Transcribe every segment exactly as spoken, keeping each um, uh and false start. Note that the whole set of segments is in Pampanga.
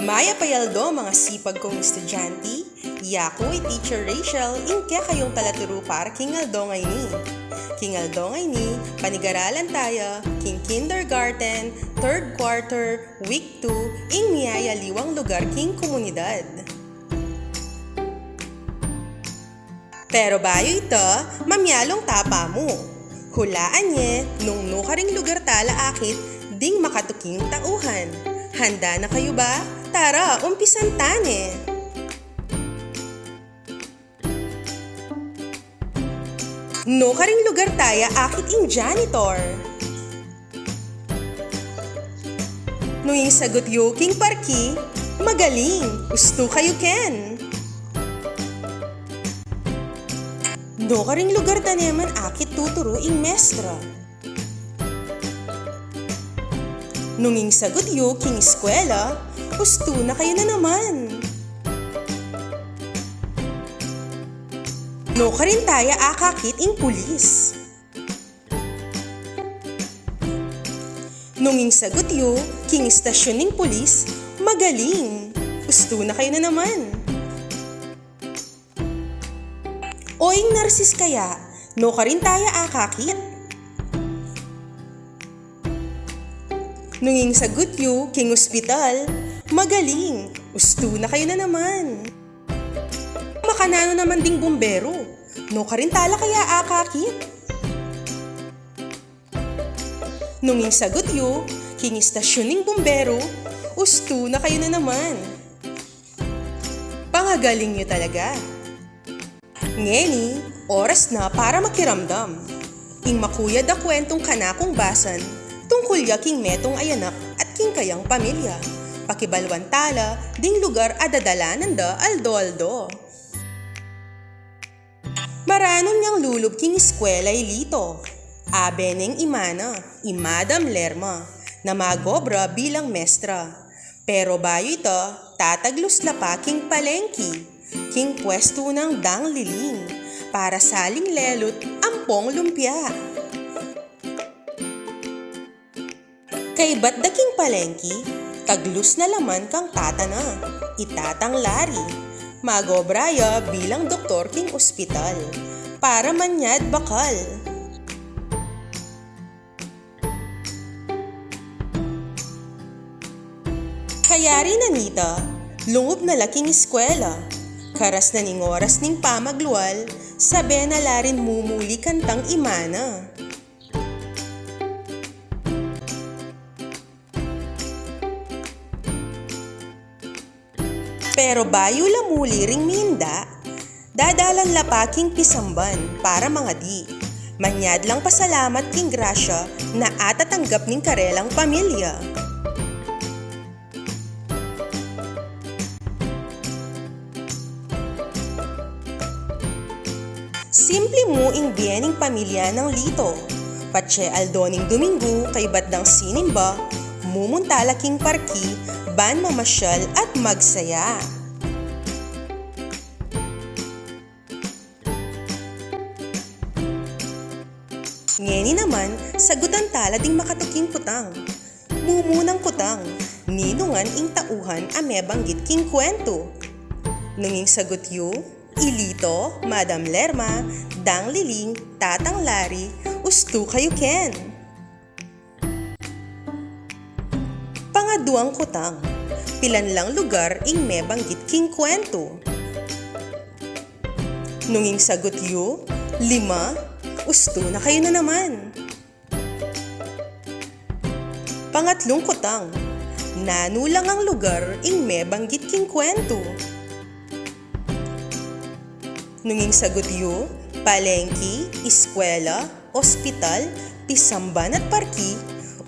Mayap a aldo, mga sipag kung estudyante. Yaku i Teacher Rachel, ing kekayung talaturu para king aldo ngeni. King aldo ngeni, panigaralan taya king kindergarten, third quarter, week two, ing miyayaliwang lugar king komunidad. Pero bayu ita, mamialung tapa mu. Hulaan ye nung nukaring lugar tala akit ding makatuking tauhan. Handa na kayu ba? Tara, umpisan ta ne. Nukaring lugar taya akit ing janitor? Nung ing sagut yu king parki, magaling, ustu kayu ken. Nukaring lugar tana man akit tuturu ing mestra? Nung ing sagut yu king eskwela, ustu na kayu na naman. Nukarin taya akakit ing pulis? Nung ing sagut yu king istasyun ning pulis, magaling! Ustu na kayu na naman. O ing narsis kaya, nukarin taya akakit? Nung ing sagut yu king ospital, magaling! Ustu na kayu na naman. Makananu naman ding bumbero, nukarin tala kaya akakit? Nung ing sagut yu king istasyun ning bumbero, ustu na kayu na naman. Pangagaling yu talaga. Ngeni, oras na para makiramdam. Ing makuyad a kwentung kanakung basan, tungkul ya king metung a anak at king kayang pamilya. Pakibaluan tala ding lugar a dadalanan da aldo-aldo. Maranun yang lulub king eskwela i Lito. Abe neng imana, i Madam Lerma, na mag-obra bilang mestra. Pero bayu ita, tataglus la pa king palengki, king pwestu nang Dang Liling, para saling lelut ampong lumpia. Kaybat da king palengki, taglus na la man kang tata na, i Tatang Larry. Mag-obra ya bilang doktor king ospital, para manyad bakal. Kayari na nita, lungub na la king eskwela. Karas na ning oras ning pamaglual, sabe na la ring mumuli kantang imana. Pero bayu la muli ring minda, dadalan la pa king pisamban para mangadi. Manyad lang pasalamat king grasya na atatanggap ning karelang pamilya. Simple mu ing bie ning pamilya nang Lito. Patse aldo ning Duminggu, kaybat dang sinimba, mumunta la king parki, ban mamasyal at magsaya. Ngeni naman, sagutan tala ding makatuking kutang. Mumunang kutang, ninungan ing tauhan a mebanggit king kwentu? Nung ing sagut yu, i Lito, Madam Lerma, Dang Liling, Tatang Larry, ustu kayu ken. Pangaduang kutang, pilan lang lugar ing mebanggit king kwentu? Nung ing sagut yu, lima, ustu na kayu na naman. Pangatlung kutang, nanu la ngang lugar ing mebanggit king kwentu? Nung ing sagut yu, palengki, eskwela, ospital, pisamban at parki,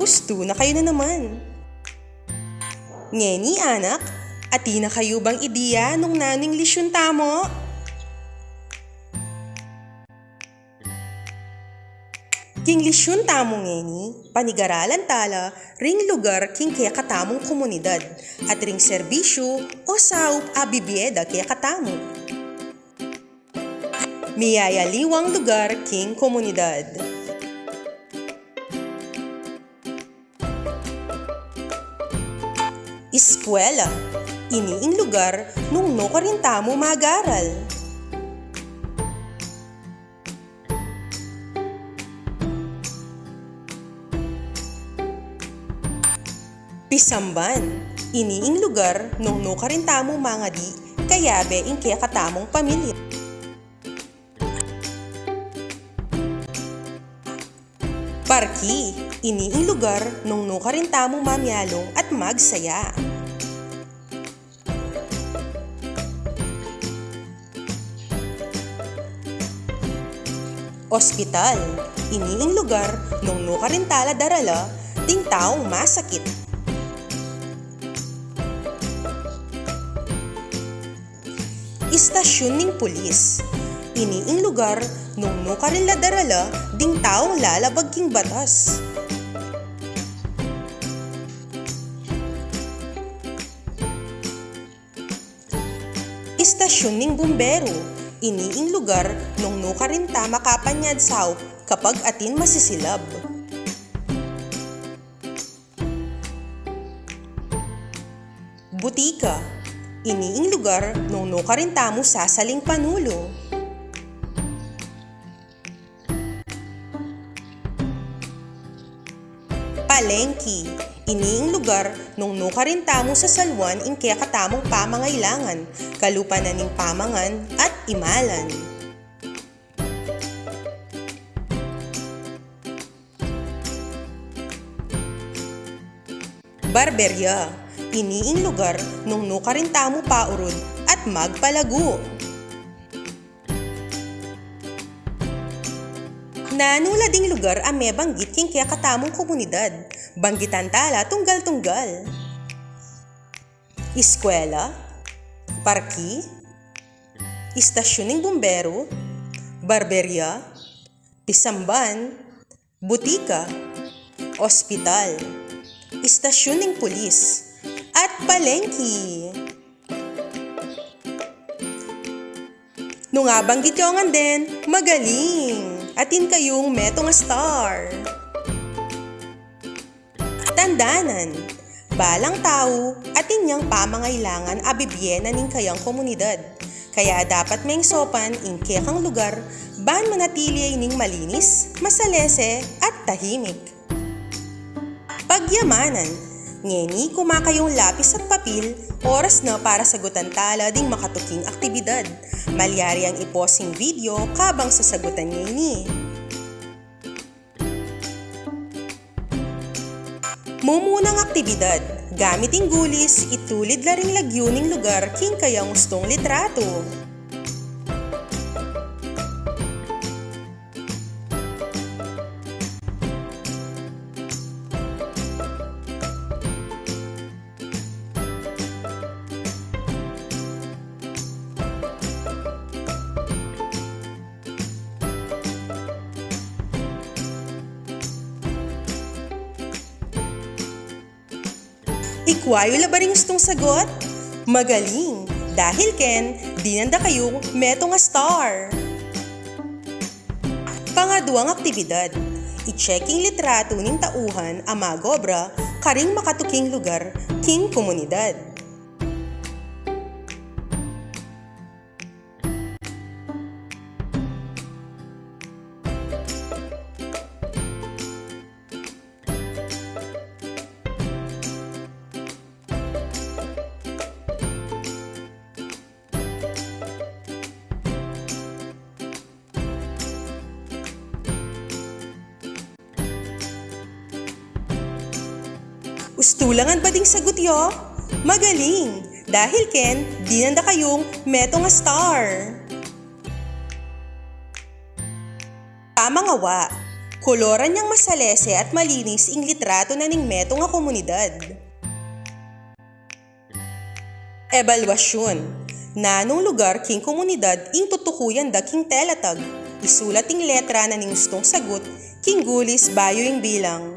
ustu na kayu na naman. Ngeni, anak, atin na kayu bang idea nung nanu ing lesyun tamu? King lesyun tamu ngeni, panigaralan tala ring lugar king kekatamung komunidad at ring serbisyu o saup a bibie da kekatamu. Miyayaliwang lugar king komunidad. Eskwela. Ini ing lugar nung nukarin tamu mag-aral. Pisamban. Ini ing lugar nung nukarin tamu mangadi kayabe ing kekatamung pamilya. Parki. Ini ing lugar nung nukarin tamu mamialung at magsaya. Ospital. Ini ing lugar nung nukarin tala darala ding taung masakit. Istasyun ning pulis. Ini ing lugar nung nukarin la darala ding taung lalabag king batas. Istasyun ning bumberu. Ini ing lugar nung nukarin ta makapanyad saup kapag atin masisilab. Butika. Ini ing lugar nung nukarin tamu sasaling panulu. Palengki. Ini ing lugar nung nukarin tamu sasaluan ing kekatamung pamangailangan, kalupa na ning pamangan at imalan. Barberya. Ini ing lugar nung nukarin tamu paurud at magpalagu. Nanu la ding lugar a mebanggit king kekatamung komunidad? Banggitan tala tunggal-tunggal. Iskwela, parki, istasyun ning bumberu, barberya, pisamban, butika, ospital, istasyun ning pulis, at palengki. Nung abanggit yu ngan den, magaling! Atin kayung metung a star. Tandanan, balang tau atin yang pamangailangan a bibie na ning kayang komunidad. Kaya dapat meng saupan ing kekang lugar ban manatili ya ining malinis, masalese, at tahimik. Pagyamanan. Ngeni, kuma kayung lapis at papil, oras na para sagutan tala ding makatuking aktibidad. Malyari yang i-pause ing video kabang sasagutan ye ini. Mumunang aktibidad. Gamit ing gulis, itulid la ring lagyu ning lugar king kayang ustung litratu. Ikwa yu la ba ring ustung sagut? Magaling! Dahil ken, dinan da kayung metung a star. Pangaduang aktibidad, i-check ing litratu ning tauhan a mag-obra karing makatuking lugar king komunidad. Ustu la ngan ba ding sagut yu? Magaling! Dahil ken, dinan da kayung metung a star. Pamangawa, koloran yang masalese at malinis ing litratu na ning metung a komunidad. Ebalwasyun. Nanung lugar king komunidad ing tutukuyan da king telatag? Isulat ing letra na ning ustung sagut king gulis bayu ing bilang.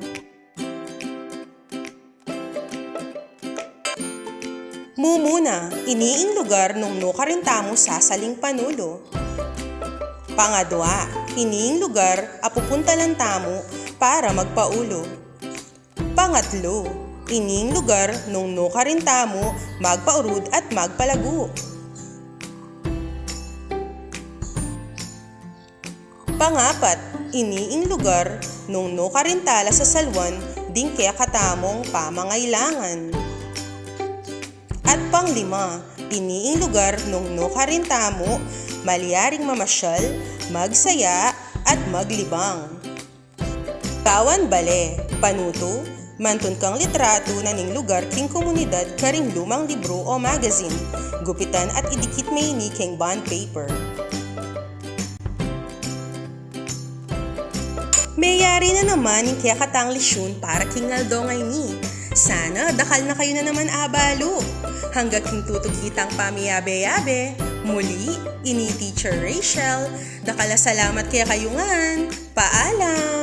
Mumuna, ini ing lugar nung nukarin tamu sasaling panulu. Pangadwa, ini ing lugar a pupuntalan tamu para magpaulu. Pangatlu, Ining lugar nung nukarin tamu magpaurud at magpalagu. Pangapat, ini ing lugar nung nukarin tala sasalwan ding kekatamung pamangailangan. At panglima, ini ing lugar nung nukarin tamu malyaring mamasyal, magsaya, at maglibang. Gawan bale, panutu, mantun kang litratu na ning lugar king komunidad karing lumang libru o magazine, gupitan at idikit me ini king bond paper. Meyari na naman ing kekatang lesyun para king aldo ngeni. Sana dakal na kayu na naman abalu. Hanggang king tutuki tang pamiyabe-yabe. Muli, ini Teacher Rachel. Dakal a salamat kekayu ngan. Paalam!